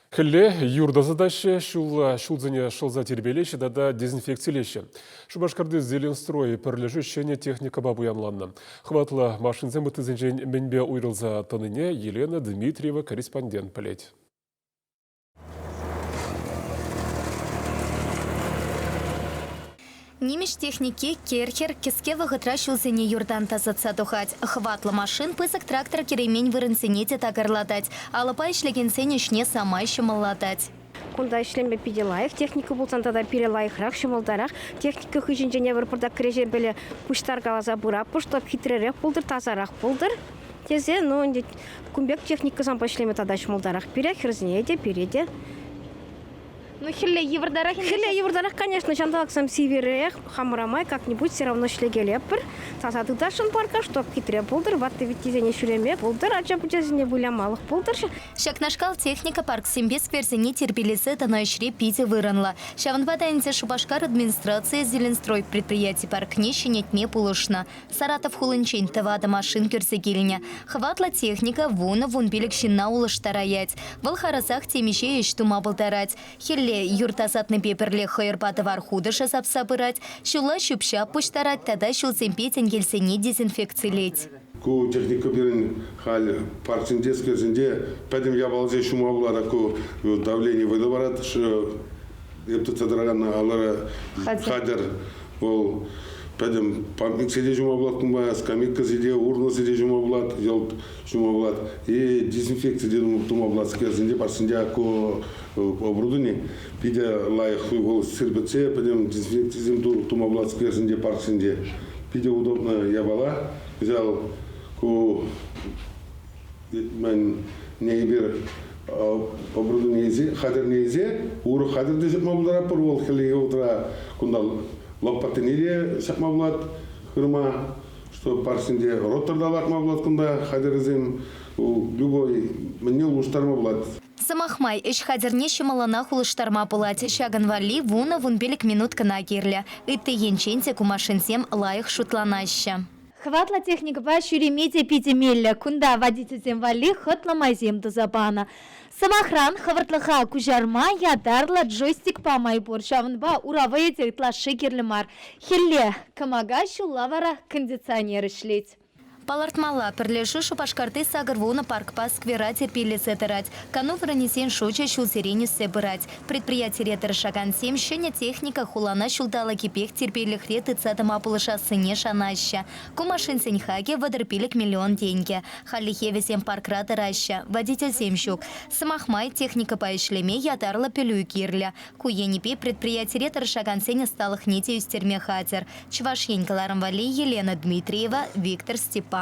Хӗлле юр тасатаҫҫӗ, ҫулла ҫулсене шӑлса тирпейлеҫҫӗ тата дезинфекцилеҫҫӗ. Шупашкарти Зеленстрой пӗрлешӳ ҫӗнӗ техникӑпа пуянланнӑ. Хӑватлӑ машинсем ыттисенчен мӗнпе уйрӑлса тӑнине Елена Дмитриева корреспондент пӗлет. Нимӗҫ техники Керхер кӗске вӑхӑтра ҫулсене юртан тасатса тухать. Хӑватлӑ машин пысӑк трактор кӗреймен вырӑнсене те такӑрлатать. Алӑпа ӗҫлекенсен ӗҫне самай ҫӑмӑллатать. Кунта ӗҫлеме питӗ лайӑх. Техника пулсан тата пире лайӑхрах, ҫӑмӑлтарах. Техника хыҫӗнчен эпир пӑртак кӗреҫепеле пуҫтаркаласа пыратпӑр, чтоб хитререх пултӑр, тасарах пултӑр тесе. Ну, ӗнтӗ кун пек техникӑсемпе ӗҫлеме тата ҫӑмӑлтарах пире, хӗрсене те, пире те. Ну, хӗлле йывӑртарах. Хӗлле йывӑртарах, конечно, ҫанталӑксем сивӗрех. Хамӑра май как-нибудь все равно ӗҫлекелеппӗр. Таса тытасшӑн парка, чтоб хитре пултӑр, ватти-вӗттисене ҫӳреме пултӑр, ача-пӑчасене вылямалӑх пултӑр. Ҫакнашкал техника парксемпе скверсене тирпейлесе тӑнӑ ӗҫре питӗ вырӑнлӑ. Ҫавӑнпа та ӗнтӗ Шупашкар администрацийӗ Зеленстрой предприяти паркне ҫӗнетме пулӑшнӑ. Саратов хулинчен тӑватӑ машин кӳрсе килнӗ. Хӑватлӑ техника вунӑ-вунпилӗк ҫынна улӑштараять. Вӑл харӑсах темиҫе ӗҫ тума пултарать. Хӗлле юр тасатнипе пӗрлех хӑйӑрпа тӑвар хутӑшӗ сапса пырать, ҫулла ҫӳп-ҫап пуҫтарать тата ҫулсемпе тенкелсене дезинфекцилет. Ку техника пирӗн халь парксенче, скверсенче пӗтӗм япаласене ҫума пулать. Ку давлени вӑйлӑ парать. Эп тытса тӑракан алӑра хатӗр. Вӑл пӗтӗм памятниксене ҫума пулать кунпа, скамейкӑсене, урнӑсене ҫума пулать, йӑлт ҫума пулать. И дезинфекци те тума пулать скверсенче, парксенче ку оборудовани питӗ лайӑх вӑл сирпӗтсе пӗтӗм дезинфекцисем тума пулать скверсенче, парксенче. Питӗ удобно япала. Кӑҫал ку мӗн эпир оборудование хатӗрлесе урӑх хатӗр те ҫакма пултаратпӑр вӑл хӗллехи вӑхӑтра кунта лопатине те ҫакма пулать хырма, что парксенче ротор та лартма пулать кунта хатӗрӗсем любой мӗнне улӑштарма пулать. Сӑмах май, ӗҫ хатӗрне ҫӑмӑллӑнах улӑштарма пулать. Ҫакӑн валли вунӑ-вунпилӗк минут кӑна кирлӗ. Ытти енчен те ку машинсем лайӑх шутланаҫҫӗ. Хӑватлӑ техникӑпа ҫӳреме те питӗ меллӗ. Кунта водительсем валли хӑтлӑ майсем туса панӑ. Сӑмахран, хӑвӑртлӑха куҫарма ятарлӑ джойстикпа май пур. Ҫавӑнпа ура вӑйӗ те ытлашши кирлӗ мар. Хӗлле кӑмака, ҫулла вара кондиционер ӗҫлет. Палӑртмалла, пӗрлешӳ Шупашкарти 80 паркпа сквера тирпейлесе тӑрать. Кану вырӑнӗсен шучӗ ҫулсерен ӳссе пырать. Предприятире тӑрӑшакансем ҫӗнӗ техника хулана ҫулталӑкӗпех тирпейлӗхре тытса тӑма пулӑшассине шанаҫҫӗ. Ку машинсен хакӗ 35 миллион тенкӗ. Хальлӗхе вӗсем паркра тӑраҫҫӗ, водительсем ҫук. Сӑмах май, техникӑпа ӗҫлеме ятарлӑ пӗлӳ кирлӗ. Ку енӗпе предприятире тӑрӑшакансен ӑсталӑхне те ӳстерме хатӗр. Чӑваш Ен кӑларӑм валли Елена Дмитриева, Виктор Степанов.